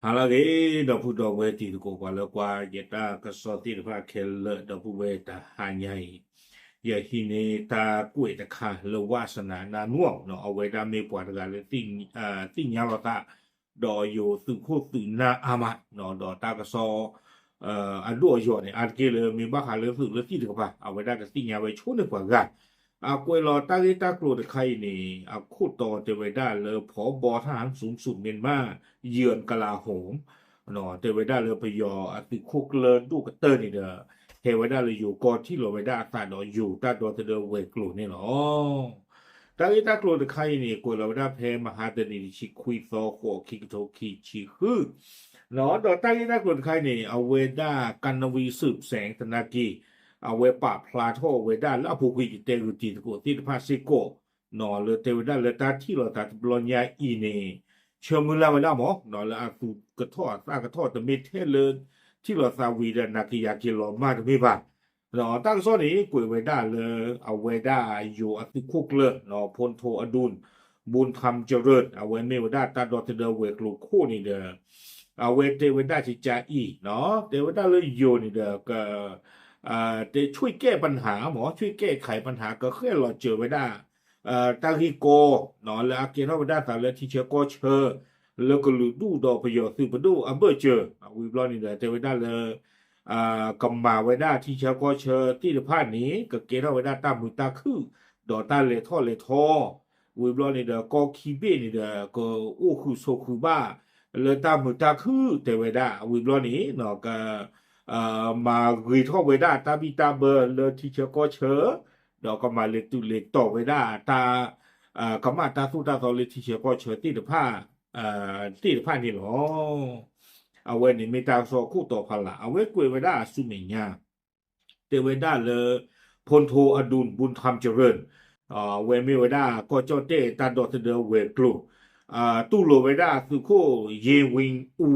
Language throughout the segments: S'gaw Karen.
ဟါလၢအဂ့ၤ ဒီပုၢ်ဒီဝဲၢ်တံၤသကိး ပှၤလၢကွၢ်ယတၢ်ကစီၣ်သ့ၣ်တဖၣ်ခဲလၢာ် ဒီပုၢ်ဝဲၢ်တဟါညါအံၤ, ယဟံးန့ၢ်တၢ်ကွဲးတခါလၢဝးစနၤနါနူၣ် အဝဲဒၣ်မ့ၢ်ပှၤတဂၤလၢ သ့ၣ်ညါလီၤသး ဒီးယိၤသုးခိၣ်သုးနၢ်အါမး ဒီးတၢ်ကစီၣ် အဒိၣ်အယိာ်န့ၣ် အါတက့ၢ်လၢမ့ၢ်ဘၣ်ဃးလၢသုးလၢသံၣ်တကပၤ အဝဲဒၣ်ကသ့ၣ်ညါဝဲဆိန့ၢ်ပှၤဂၤ အကွဲးလီၤတၢ်ဂ့ၢ်တၢ်ကျိၤတခါအံၤန့ၣ် အခိၣ်တီတဲဝဲဒၣ်လၢ พบทหารสูงสุดเมียนมา เยือนกลาโหม တဲဝဲဒၣ်လၢပယီၤအသုးခိၣ်ကျၢၢ်ဒိၣ်ကတၢၢ်န့ၣ်ဒီး ဟဲဝဲဒၣ်လၢယိၤကီၢ်ထံၣ်လီၤဝဲဒၣ်အသးဒီးယိၤတၢ်ဒီသဒၢဝဲၤကျိၤန့ၣ်လီၤ. တၢ်ဂ့ၢ်တၢ်ကျိၤတခါအံၤန့ၣ် ကွဲးလီၤဝဲဒၣ်ဖဲမဟါတနံၤ တဆံခွံသီ ဃိး ခံကထိခံဆံဃု ဒီးတၢ်ဂ့ၢ်တၢ်ကျိၤတခါအံၤန့ၣ် အဝဲဒၣ် ကနဝံၤစုစဲင်သနာ်က့ အဝဲပာ်ဖျါထီၣ်ဝဲဒၣ်လၢအပူၤကွံာ်ယတဲဂုာ်တံၤသကိးသ့ၣ်တဖၣ်စ့ၢ်ကီး လၢတဲဝဲဒၣ်လၢတၢ်ထံၣ်လိာ်သးတဘျီညါအံၤန့ၣ် ဆၢမုၢ်လၢ်ဝဲဒၣ်မး လၢအသူကထီၣ်အသၣ်ကထီၣ် တမ့ၢ်ထဲလၢထံၣ်လိာ်သးဝံၤဒီး နၤက့ၤယၤက့ၤလီၤမၢ်တမ့ၢ်ဘၣ် ဒီးတၢ်ကစီၣ်န့ၣ် ကွဲးဝဲဒၣ်လၢ အဝဲဒၣ်ယိၤအသုးခိၣ်ကျၢၢ် พลโทอดุล บุญธรรมเจริญ အဝဲမ့ၢ်ဝဲဒၣ်တၢ်ဒီသဒၢဝဲၤကျိၤခိၣ်န့ၣ်ဒီး အဝဲတဲဝဲဒၣ်ကကါအံၤ တဲဝဲဒၣ်လၢယိၤန့ၣ်ဒီး က ช่วยแก้ปัญหา မ့ၢ် ช่วยแก้ไขปัญหา ကဃဲၣ်လီၤစၢၤဝဲဒၣ် တၢ်ဂ့ၢ်ကီ လၢအကဲထီၣ်ဝဲဒၣ်သးလၢထံဆၢကီၢ်ဆၢ လၢကလုာ်ဒူၣ်ဒီးပယီၤသုးပဒိၣ်အဘၢၣ်စၢၤ ဝံၤဘျီန့ၣ်ဒီး တဲဝဲဒၣ်လၢ ကမၤဝဲဒၣ်ထံဆၢကီၢ်ဆၢသ့ၣ်တဖၣ်န့ၣ် ကကဲထီၣ်ဝဲဒၣ်တၢ်မုာ်တၢ်ခုၣ် ဒီးတၢ်လဲၤထီၣ်လဲၤထီ ဝံၤဘျီန့ၣ်ဒီး ကီၢ်ခံဘ့ၣ်န့ၣ်ဒီး ကအိၣ်ဃုာ်ဆိးဃုာ်ဘၣ် လၢတၢ်မုာ်တၢ်ခုၣ်တဲဝဲဒၣ် ဝံၤဘျီန့ၣ် က မၤဂ့ၤထီၣ်ဝဲဒၣ်တၢ်ဘံၣ်တၢ်ဘၢလၢထံဆၢကီၢ်ဆၢ ဒီးကမၤလဲၤတုၤလဲၤတီၤဝဲဒၣ်တၢ် ကမၣ်တၢ်သိၣ်တၢ်သီလၢထံဆၢကီၢ်ဆၢသ့ၣ်တဖၣ် သ့ၣ်တဖၣ်န့ၣ်လီၤ. အဝဲန့ၣ်မ့ၢ်တၢ်ကစီၣ်ခိၣ်တီဖးလၢ် အဝဲကွဲးဝဲဒၣ်ဆူမဲာ်ညါ တဲဝဲဒၣ်လၢ พลโทอดุล บุญธรรมเจริญ အဝဲမ့ၢ်ဝဲဒၣ်ကီၢ်ကၠီၣ်တဲၣ်တၢ်ဒီသဒၢဝဲၤကျိၤ တူၢ်လိာ်ဝဲဒၣ်သုးခိၣ် ယ့ဝ့အူ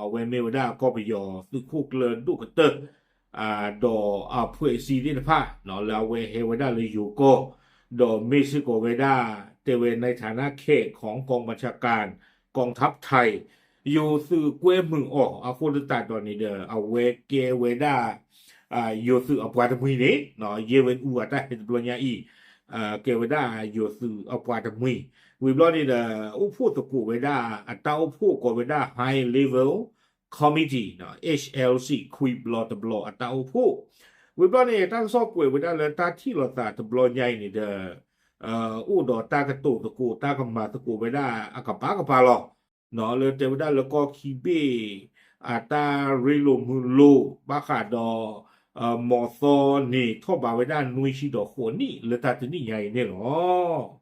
အဝဲမ့ၢ်ဝဲဒၣ်ကီၢ်ပယီၤသုးခိၣ်ကျၢၢ်ဒိၣ်ကတၢၢ် ဒီးအဖှဲးစံသ့ၣ်တဖၣ် လၢအဝဲဟဲဝဲဒၣ်လၢယိၤကီၢ် ဒီးမ့ၢ်စ့ၢ်ကီးဝဲဒၣ် တဲဝဲ ในฐานะแขกของกองบัญชาการกองทัพไทย ယိၤသုးကွဲမုာ်အီၤအဃိသတးဒီးန့ၣ်ဒီး အဝဲကဲဝဲဒၣ် ယိၤသုးအပှၤတမှံၤန့ၣ် ယ့ဝ့အူအတၢ်ဟဲတဘျီညါအံၤ ကဲဝဲဒၣ်ယိၤသုးအပှၤတမှံၤ ဝံၤဘျီန့ၣ်ဒီး အိၣ်ဖှိၣ်သကိးဝဲဒၣ် အတၢ်အိၣ်ဖှိၣ်ကိးဝဲဒၣ် High Level Committee ဟ့ၣ် လ် စံ ခွံဘျီတဘျီအတၢ်အိၣ်ဖှိၣ် ဝံၤဘျီန့ၣ် တၢ်ကစီၣ်ကွဲးဝဲဒၣ်လၢတၢ်ထံၣ်လိာ်သးတဘျီညါအံၤန့ၣ်ဒီး အိၣ်ဒီးတၢ်ကတိၤသကိး တၢ်ကမၤသကိးဝဲဒၣ်အကပၤကပၤလီၤ. လၢတဲဝဲဒၣ်လၢကီၢ်ခံဘ့ၣ် အတၢ်ရ့လိာ်မုာ်လိာ် ဘၣ်ဃးဒီး မီၤသီန့ၣ် ထီၣ်ဘးဝဲဒၣ်နွံဆံဒီးဃိးနံၣ် လၢတၢ်တနံၣ်ညါအံၤန့ၣ်လီၤ.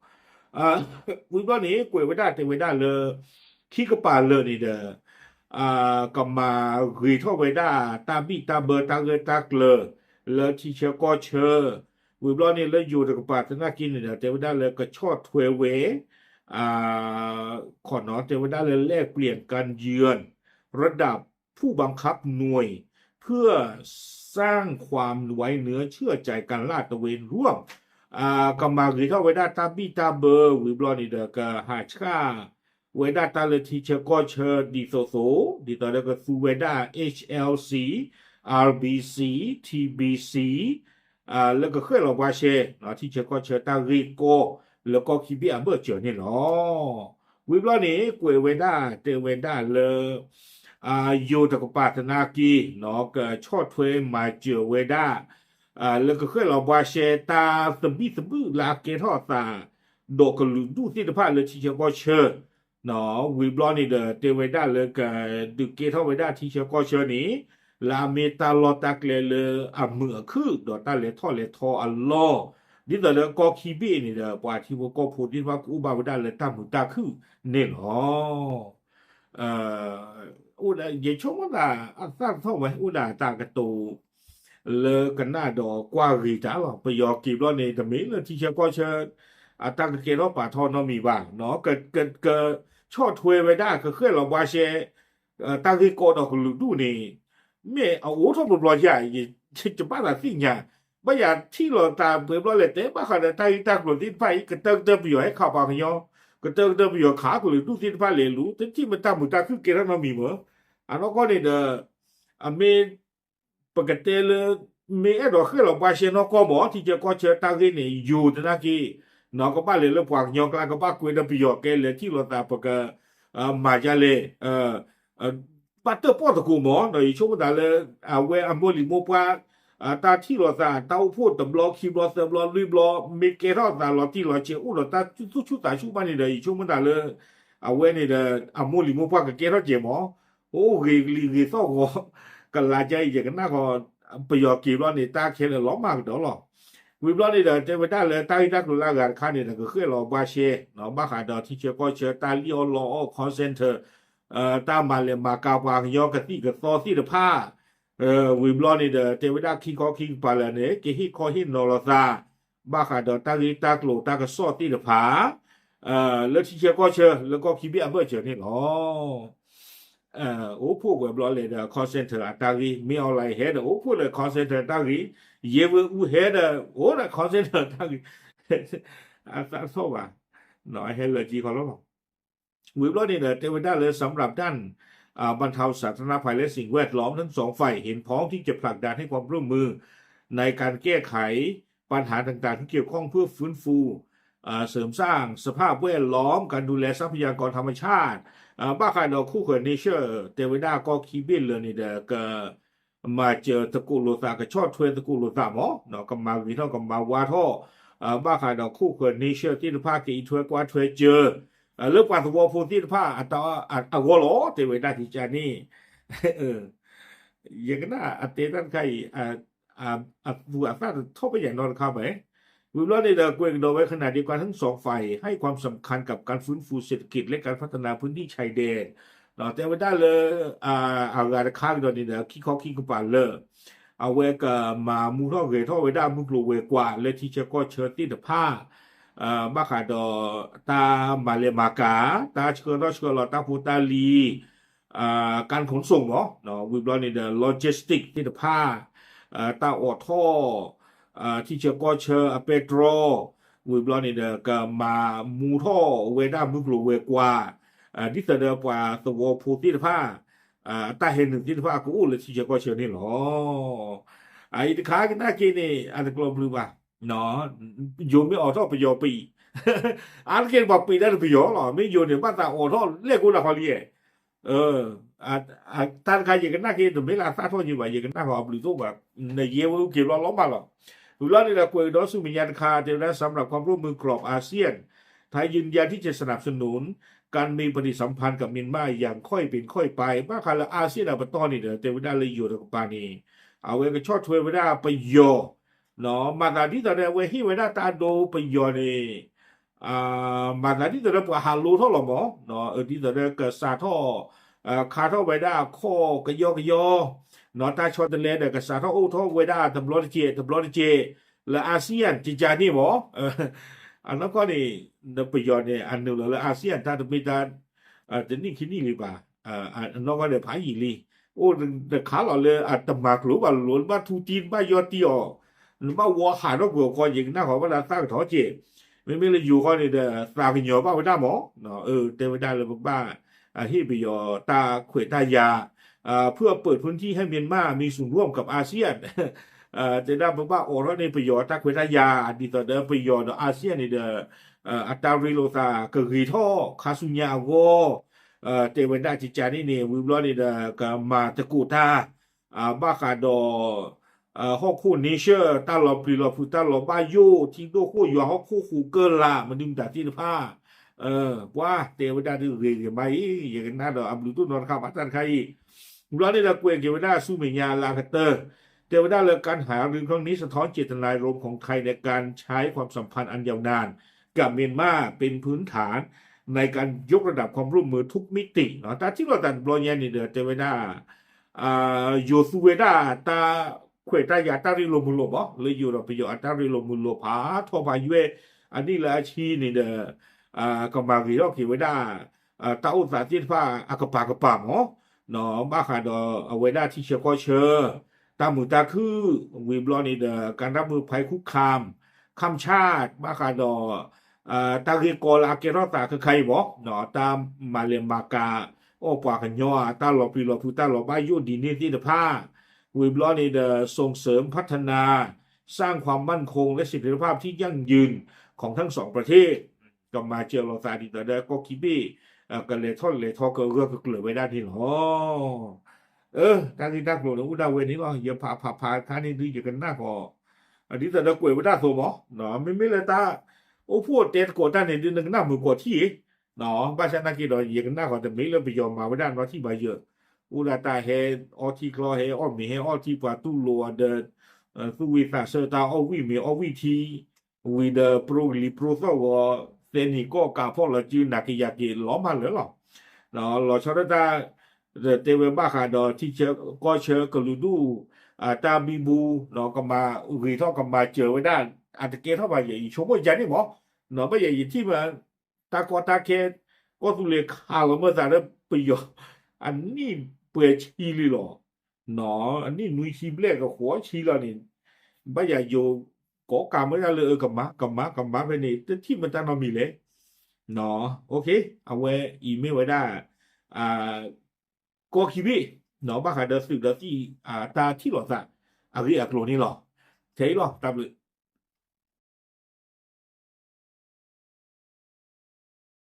ဝံၤဘျီန့ၣ် ကွဲးဝဲဒၣ်တဲဝဲဒၣ်လၢ ခံကပၤလၢာ်န့ၣ်ဒီး ကမၤဂ့ၤထီၣ်ဝဲဒၣ် တၢ်ဘံၣ်တၢ်ဘၢတၢ်ဂၢၢ်တၢ်ကျၢၤ လၢထံဆၢကီၢ်ဆၢ ဝံၤဘျီန့ၣ်လၢယိၤတကပၤသနာ်က့န့ၣ်ဒီး တဲဝဲဒၣ်လၢကဆီၣ်ထွဲဝဲ ခီနီၤ တဲဝဲဒၣ်လၢ แลกเปลี่ยนการเยือนระดับผู้บังคับหน่วยเพื่อสร้างความไว้เนื้อเชื่อใจกัน ลาดตระเวนร่วม ကမၤဂ့ၤထီၣ်ဝဲဒၣ်တၢ်ဘံၣ်တၢ်ဘၢ ဝံၤဘျီန့ၣ်ဒီး ကဟးဆှၣ်ဝဲဒၣ်တၢ်လၢထံဆၢကီၢ်ဆၢဒ်သိးသိး ဒ်သိးဒီးကသူဝဲဒၣ် H L C, R B C, T B C လၢကဃဲၣ်လီၤဘှါရှဲ ထံဆၢကီၢ်ဆၢတၢ်ဂ့ၢ်ကီ လၢကီၢ်ခံဘ့ၣ်အဘၢၣ်စၢၤန့ၣ်လီၤ. ဝံၤဘျီန့ၣ် ကွဲးဝဲဒၣ် တဲဝဲဒၣ်လၢ ယိၤတကပၤသနာ်က့ ကဆီၣ်ထွဲမၤစၢၤဝဲဒၣ် လၢကဃဲၣ်လီၤဘှါရှဲတၢ်သဘံၣ်သဘုၣ်လၢအကဲထီၣ်အသး ဒီးကလုာ်ဒူၣ်သ့ၣ်တဖၣ်လၢထံဆၢကီၢ်ဆၢ ဝံၤဘျီန့ၣ်ဒီး တဲဝဲဒၣ်လၢကဒုးကဲထီၣ်ဝဲဒၣ်ထံဆၢကီၢ်ဆၢန့ၣ် လၢအမ့ၢ်တၢ်လီၢ်တၢ်ကျဲလၢအမုာ်အခုၣ် ဒီးတၢ်လဲၤထီၣ်လဲၤထီအလီၢ် ဒ်သိးလၢကီၢ်ခံဘ့ၣ်န့ၣ်ဒီး ပှၤထံဖိကီၢ်ဖိသ့ၣ်တဖၣ်ကအိၣ်ဘၣ်ဝဲဒၣ်လၢတၢ်မုာ်တၢ်ခုၣ်န့ၣ်လီၤ. ယဆိကမိၣ်သး အသၣ်ထီၣ်ဝဲ အိၣ်ဒၣ်တၢ်ကတိၤ လၢကနၣ်ဒီးကွၢ်ဂ့ၤတၢ်လီၤ. ပယီၤက့ၤဘျီန့ၣ် တမ့ၢ်လၢထံဆၢကီၢ်ဆၢ အတၢ်ကကဲထီၣ်ပာ်ထီၣ်နီတမံၤဘၣ်, ကဆီၣ်ထွဲဝဲဒၣ်ကဃဲၣ်လီၤဘှါရှဲ တၢ်ဂ့ၢ်ကီဒီးကလုာ်ဒူၣ်န့ၣ် မ့ၢ်အအိၣ်ထီၣ်ဘျီဘျီယၤ ယဘၣ်သးသ့ၣ်ညါ, ဘၣ်ယၤထံၣ်လီၤသးပှဲၤဘျီလဲၣ် တဲဘၣ်ဃးဒီးတၢ်ဂ့ၢ်တၢ်ကျိၤသ့ၣ်တဖၣ်အံၤ ကတၢၢ်ကတၢၢ်ပယီၤဟဲခးပှၤကညီ ကတၢၢ်ကတၢၢ်ပယီၤခးကလုာ်ဒူၣ်သ့ၣ်တဖၣ်လဲၤလူၤ တထံၣ်မ့ၢ်တၢ်မုာ်တၢ်ခုၣ်ကဲထီၣ်နီတမံၤမး, အနီၢ်ကီၢ်န့ၣ်ဒီး အမ့ၢ် ပကတဲလၢ မ့ၢ်အဲၣ်ဒိးဃဲၣ်လီၤဘှါရှဲနီၢ်ကီၢ်မး ထံဆၢကီၢ်ဆၢတၢ်ဂ့ၢ်န့ၣ် ယိၤသနာ်က့ နီၢ်ကဘၣ်လဲၤလၢပှၤကညီကျါ ကဘၣ်ကွဲးဒီးပယီၤကဲလဲၤထံၣ်လိာ်သး ပက မၤဒ်လဲၣ် ဘၣ်တၢၣ်ပီၣ်သကိးမး ဒီးယဆိကမိၣ်သးလၢ အဝဲအမိၢ်လံၤမိၢ်ပှၢ် တၢ်ထံၣ်လိာ်သး တၢ်အိၣ်ဖှိၣ်တဘျီခံဘျီသၢဘျီလွံၢ်ဘျီ မ့ၢ်ကဲထီၣ်သးလီၤတံၢ်လီၤဆဲးအိၣ်ဒီးတၢ်သူၣ်ဆူၣ်သးဆူၣ်ဘၣ်န့ၣ်ဒီး ယဆိကမိၣ်သးလၢ အဝဲန့ၣ်ဒီး အမိၢ်လံၤမိၢ်ပှၢ်ကကဲထီၣ်ကဲမး အိၣ်ဂ့ၤလံၤဂ့ၤသီၣ်ဂီၤ ကလါကါအံၤ ယကနၣ်ဃီ ပယီၤက့ၤဘျီန့ၣ် တၢ်ခဲလၢာ်လီၤမၢ်ကဒီးလီၤ. ဝံၤဘျီန့ၣ်ဒီး တဲဝဲဒၣ်လၢတၢ်ဂ့ၢ်တၢ်ကျိၤလၢအဂၤတခါန့ၣ်ဒီး ကဃဲၣ်လီၤဘှါရှဲ ဘၣ်ဃးဒီးထံဆၢကီၢ်ဆၢ တၢ်လံၣ်အီၣ်လီအီၣ် call center တၢ်မၤလဲၤမၤကၤပှၤကညီကသံၣ်ကသီသ့ၣ်တဖၣ် ဝံၤဘျီန့ၣ်ဒီး တဲဝဲဒၣ်ခံခီခံကပၤလၢာ်န့ၣ် ကဟ့ၣ်ခီဟ့ၣ်နီၤလိာ်သး ဘၣ်ဃးဒီးတၢ်ဂ့ၢ်တၢ်ကျိၤတၢ်ကစီၣ်သ့ၣ်တဖၣ် လၢထံဆၢကီၢ်ဆၢ လၢကီၢ်ခံဘ့ၣ်အဘၢၣ်စၢၤန့ၣ်လီၤ. အိၣ်ဖှိၣ်ဝဲဘျီလဲၤဒီး call center အတၢ်ဂ့ၢ် မ့ၢ် online ဟဲဒီးအိၣ်ဖှိၣ်လၢ call center တၢ်ဂ့ၢ် ယဲဝဲအူဟဲဒီး အိၣ်ဒီး call center တၢ်ဂ့ၢ် အသးထီၣ်ဘၣ် ဟဲလၢာ်က့ခီလီၤလီၤ. ဝံၤဘျီန့ၣ်ဒီး တဲဝဲဒၣ်လၢ สำหรับด้าน บรรเทาสาธารณภัยและสิ่งแวดล้อม ทั้งสองฝ่ายเห็นพ้องที่จะผลักดันให้ความร่วมมือในการแก้ไขปัญหาต่างๆที่เกี่ยวข้องเพื่อฟื้นฟู เสริมสร้างสภาพแวดล้อม การดูแลทรัพยากรธรรมชาติ ဘၣ်ဃးဒီးခိၣ်ဃၢၤ nature တဲဝဲဒၣ်ကီၢ်ခံဘ့ၣ်လၢာ်န့ၣ်ဒီး က မၤစၢၤသကိးလိာ်သး ကဆီၣ်ထွဲသကိးလိာ်သးမး ကမၤဂ့ၤထီၣ်ကမၤဝါထီၣ် ဘၣ်ဃးဒီးခိၣ်ဃၢၤ nature သ့ၣ်တဖၣ် ကအံးထွဲကွၢ်ထွဲစၢၤ လၢပှၤသဝီဖိသ့ၣ်တဖၣ်အဂီၢ်လီၤ တဲဝဲဒၣ်ကကန့ၣ် ယကနၣ်အတဲတၢ်တခါအံၤ အသူၣ်အသးတထီၣ်ပယၤနီတခါဘၣ်. ဝံၤဘျီန့ၣ်ဒီး ကွဲးကဒီးဝဲ ขณะเดียวกันทั้งสองฝ่ายให้ความสำคัญกับการฟื้นฟูเศรษฐกิจและการพัฒนาพื้นที่ชายแดน တဲဝဲဒၣ်လၢ အဂၤတခါကဒီးန့ၣ်ဒီး ခံခီခံကပၤလၢာ် အဝဲကမၤမူထီၣ်ဂဲၤထီၣ်ဝဲဒၣ်မုၢ်ကျိၤဝဲၤကွာ်လၢထံဆၢကီၢ်ဆၢသ့ၣ်တဖၣ် ဘၣ်ဃးဒီးတၢ်မၤလဲၤမၤကၤ တၢ်ဆှၢထီၣ်ဆှၢလီၤတၢ်ဖိတၢ်လံၤ การขนส่งမး ဝံၤဘျီန့ၣ်ဒီး logistic သ့ၣ်တဖၣ် တၢ်အိးထီၣ် ထံဆၢကီၢ်ဆၢအပဲတြီ ဝံၤဘျီန့ၣ်ဒီး ကမၤမူထီၣ်ဝဲဒၣ်မုၢ်ကျိၤဝဲၤကွာ် ဒ်သိးဒီးပှၤသဝီဖိသ့ၣ်တဖၣ် တၢ်ဟဲနုာ်သ့ၣ်တဖၣ်ကအိၣ်လၢထံဆၢကီၢ်ဆၢန့ၣ်လီၤ. အအံၤတခါကနၣ်က့န့ၣ် အတကျီဘျုးဘၣ် ယိၤမ့ၢ်အိးထီၣ်ပယီၤပံာ် အါတက့ၢ်ပှၤပံာ်တၢ်တပယီၤလီၤ မ့ၢ်ယိၤန့ၣ် ဘၣ်သးအိးထီၣ်လဲၣ်ကိးနၤခီလံ တၢ်တခါယကနၣ်က့ တမ့ၢ်လၢအသၣ်ထီၣ်ယံၤဘၣ် ယကနၣ်ဃီအဘျုးသိၣ်ဘၣ် နယဲဝဲအူက့ၤဘျီလီၤမးလီၤ. ဝံၤဘျီန့ၣ်ဒီး ကွဲးကဒီးဆူမဲာ်ညါတခါ တဲဝဲဒၣ် สำหรับความร่วมมือกรอบอาเซียน ไทยยืนยันที่จะสนับสนุนการมีปฏิสัมพันธ์กับเมียนมาอย่างค่อยเป็นค่อยไป ဘၣ်ဃးလၢ อาเซียน အပတီၢ်န့ၣ်ဒီး တဲဝဲဒၣ်လၢယိၤတကပၤန့ၣ် အဝဲကဆီၣ်ထွဲဝဲဒၣ်ပယီၤ မၤသးဒ်သိးဒီးအဝဲဟ့ၣ်ဝဲဒၣ်တၢ်ဒိပယီၤန့ၣ် မၤသးဒ်သိးဒီးပှၤဟးလိထီၣ်လီၤမး ဒ်သိးဒီးကစးထီၣ် ခါထီၣ်ဝဲဒၣ်အခီၣ်ကယီကယီ တၢ်ဆီတလဲဒီးကစးထီၣ်အိၣ်ထီၣ်ဝဲဒၣ်တဘျီတကဲး တဘျီတကဲး လၢ อาเซียน ကကန့ၣ်မး အနီၢ်ကီၢ်န့ၣ် ပယီၤန့ၣ် အနုာ်လီၤလၢ อาเซียน တၢ်တမ့ၢ်တၢ် တနံၣ်ခံနံၣ်လံဘၣ် အနီၢ်ကီၢ်န့ၣ် ဖးယံာ်လံ အိၣ်တခါလီၤလၢအတမၤကျိၤဘၣ်လိၤလိၤ နဘၣ်ထူတံၢ် နဘၣ်ယီၢ်တံၢ်အီၤ နဘၣ်ဝီဟးထီၣ်ကွံာ်အီၤခီ ယကနၣ်ဃီဘၣ်လၢသၣ်ကထီၣ်ကဲး မ့မ့ၢ်လၢယိၤဃီန့ၣ်ဒီး သးကညီၤဘၣ်ဝဲဒၣ်မး တဲဝဲဒၣ်လၢပဘၣ် ဟ့ၣ်ပယီၤတၢ်ခွဲးတၢ်ယာ် เพื่อเปิดพื้นที่ให้เมียนมามีส่วนร่วมกับอาเซียน တဲဒၣ်ပဘၣ်အိးထီၣ်န့ၢ်ပယီၤတၢ်ခွဲးတၢ်ယာ် ဒ်သိးဒီးပယီၤဒီး อาเซียน န့ၣ်ဒီး အတၢ်ရ့လိာ်သးကဂ့ၤထီၣ် ခါဆူညါအဂီၢ် တဲဝဲဒၣ်ကကန့ၣ်န့ၣ် ဝံၤဘျီန့ၣ်ဒီး ကမၤသကိးတၢ် ဘၣ်ဃးဒီး ဟီၣ်ခိၣ် nature တၢ်လီၤပျံၤလီၤဖုး တၢ်လီၤဘၣ်ယိၣ် ထံဒိၣ်ဃိၣ်ယွၤ ဟီၣ်ခိၣ်ဃိးကၢၢ်လၢ် မနုၤမတၤသ့ၣ်တဖၣ် ပှၤတဲဝဲဒၣ်ဒ်ဂ့ၤဂ့ၤမးအံၤ ယကနၣ်ဒီးအဘျုးတိၢ်နီတခါဘၣ်တၢ်တခါအံၤ ဘျီန့ၣ်ဒီးကွဲးက့ၤဝဲဒၣ်ဆူမဲာ်ညါလၢအကတၢၢ် တဲဝဲဒၣ်လၢ การหารือครั้งนี้สะท้อนเจตนารมณ์ของไทยในการใช้ความสัมพันธ์อันยาวนานกับเมียนมาเป็นพื้นฐานในการยกระดับความร่วมมือทุกมิติ တၢ်ထံၣ်လိာ်သးတဘျီညါန့ၣ်ဒီး တဲဝဲဒၣ် ယိၤသူဝဲဒၣ်တၢ်ခွဲးတၢ်ယာ်တၢ်ရ့လိာ်မုာ်လိာ်မး လၢယိၤဒီးပယီၤအတၢ်ရ့လိာ်မုာ်လိာ်ဖးထီဖးယွဲၢ် အနံၣ်လၢအဆံန့ၣ်ဒီး ကမၤဂ့ၤထီၣ်က့ၤဝဲဒၣ် တၢ်အိၣ်သးသ့ၣ်တဖၣ်အကပၤကပၤမး ဘၣ်ဃးဒီးအဝဲဒၣ်ထံဆၢကီၢ်ဆၢ တၢ်မုာ်တၢ်ခုၣ် ဝံၤဘျီန့ၣ်ဒီး การรับมือภัยคุกคามข้ามชาติ ဘၣ်ဃးဒီး တၢ်ဂ့ၢ်ကီလၢအကဲထီၣ်သးခဲခါအံၤမ့ၢ် တၢ်မၤလဲၤမၤကၤအီၣ်ပှၤကညီ တၢ်လီၤပျံၤလီၤဖုး တၢ်လီၤဘၣ်ယိၣ်ဒ်န့ၣ်သ့ၣ်တဖၣ် ဝံၤဘျီန့ၣ်ဒီး ส่งเสริมพัฒนา สร้างความมั่นคงและเสถียรภาพที่ยั่งยืนของทั้งสองประเทศ ကမၤစၢၤလိာ်သးဒ်သိးဒီးကီၢ်ခံဘ့ၣ် ကလဲၤထီၣ်လဲၤထီကဂၢၢ်ကကျၢၤဝဲဒၣ်န့ၣ်လီၤ. တၢ်ဂ့ၢ်တၢ်ကျိၤန့ၣ်အိၣ်ဒၣ်ဝဲန့ၣ်လီၤ. ယဖးဖးဖးခါန့ၣ်ဒုးယကနၣ်ဃီ ဒ်သိးဒီးကွဲးဝဲဒၣ်အသိးမး မ့မ့ၢ်လၢတၢ်အိၣ်ဖှိၣ်တဲသကိးတၢ်န့ၣ်ဒုး နကနၣ်မုာ်ကီးထံၣ်အံၤ ဘၣ်ဆၣ်နာ်က့ဒီး ယကနၣ်ဃီတမ့ၢ်လၢပယီၤမၤဝဲဒၣ်နီတထံၣ်ဘၣ်ယၢၢ် အိၣ်ဒၣ်တၢ်ဟဲအီထံချီ ဟဲအီၣ်မ့ၤဟဲအီၣ်ထံပှၤတူၢ်လိာ်အီၤဒီး သူၣ်ဝံၣ်သးဆၢတၢ်အီၣ်ဝံၣ်မ့ၤအီၣ်ဝံၣ်ထံ ဝံၤဒီးပြိကလံၤပြိသီၣ်ဂီၤ သဲနံၤကီၢ်ကးဖီၣ်လီၤစု နၤကယၤက့ၤလီၤမၢ်လၢာ်လီၤ. လီၤဆီဒၣ်တၢ် တဲဝဲဘၣ်ဃးဒီးထံဆၢကီၢ်ဆၢကလုာ်ဒူၣ် တၢ်ဘံဘူ ကမၤဂ့ၤထီၣ်ကမၤစၢၤဝဲဒၣ် အတကဲထီၣ်ဘၣ်ယဲ ယဆိကမိၣ်ယၤန့ၣ်မး ဘၣ်ယဲယထံၣ်မး တၢ်ကီတၢ်ခဲ ကီၢ်သူလ့ၤခးလီၤမၢသးလၢပယီၤ အနံၣ်ပှဲၤဆံလံလီၤ. အနံၣ်နွံဆံဘျဲၣ်ကဃိးဆံလီၤန့ၣ် ဘၣ်ယၤယိၤကိးကးမၢဒၣ်လၢအကမၤ ကမၤ ကမၤဖဲန့ၣ် တထံၣ်မတၤနီတမံၤလဲၣ်. အဝဲအံၤမ့ၢ်ဝဲဒၣ် ကီၢ်ခံဘ့ၣ် ဘၣ်ဃးဒီးသုးဒီးသံၣ် တၢ်ထံၣ်လိာ်သး အဂ့ၢ်အကျိၤန့ၣ်လီၤ. ခဲအံၤလီၤ တၢ်ဘျုး